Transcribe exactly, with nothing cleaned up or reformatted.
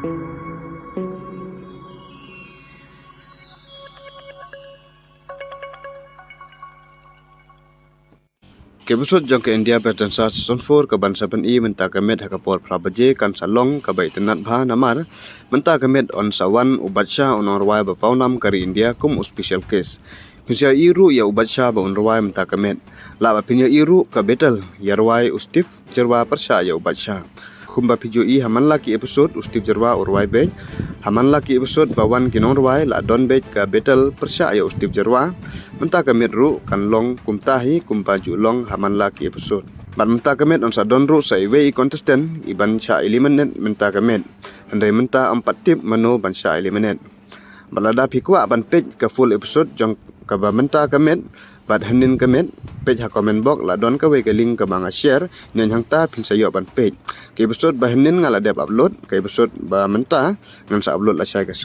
Ka episode jong ka India Versus Dhansa season four kaban sa pyni mynta ka miet ha ka por phra baje kan sa long kaba itynnad bha namar mynta ka miet yn sa wan u Badshah u nongrwai ba pawnam ka ri India kum u special guest. Phin sa ïohi ruh ïa u Badshah ba un rwai mynta ka miet. Lah ba phin ïohi ruh ka battle ïa rwai u Steve Jyrwa pyrshah ïa u Badshah. Kumba phi ju ïohi ha man la ki episode u Steve Jyrwa u rwai beit. Ha man la ki episode ba wan ki nongrwai la don beit ka battle pyrshah ïa u Steve Jyrwa. Mynta ka miet ruh kan long kumta hi kumba ju long ha man la ki episode. Bad mynta ka miet yn sa don ruh sa iwei i contestant iban shah eliminate mynta ka miet. Hynrei mynta ym pat tip mano ban shah eliminate. Bad lada phi kwah ban peit ka full episode jong kaba mynta ka miet bad hynnin ka miet, peit ha comment box la don kawei ka link kaba nga share, nang hangta phin sa ïoh ban peit. Ka episode ba hynnin nga la dep upload, ka episode ba mynta ngan sa upload lashai ka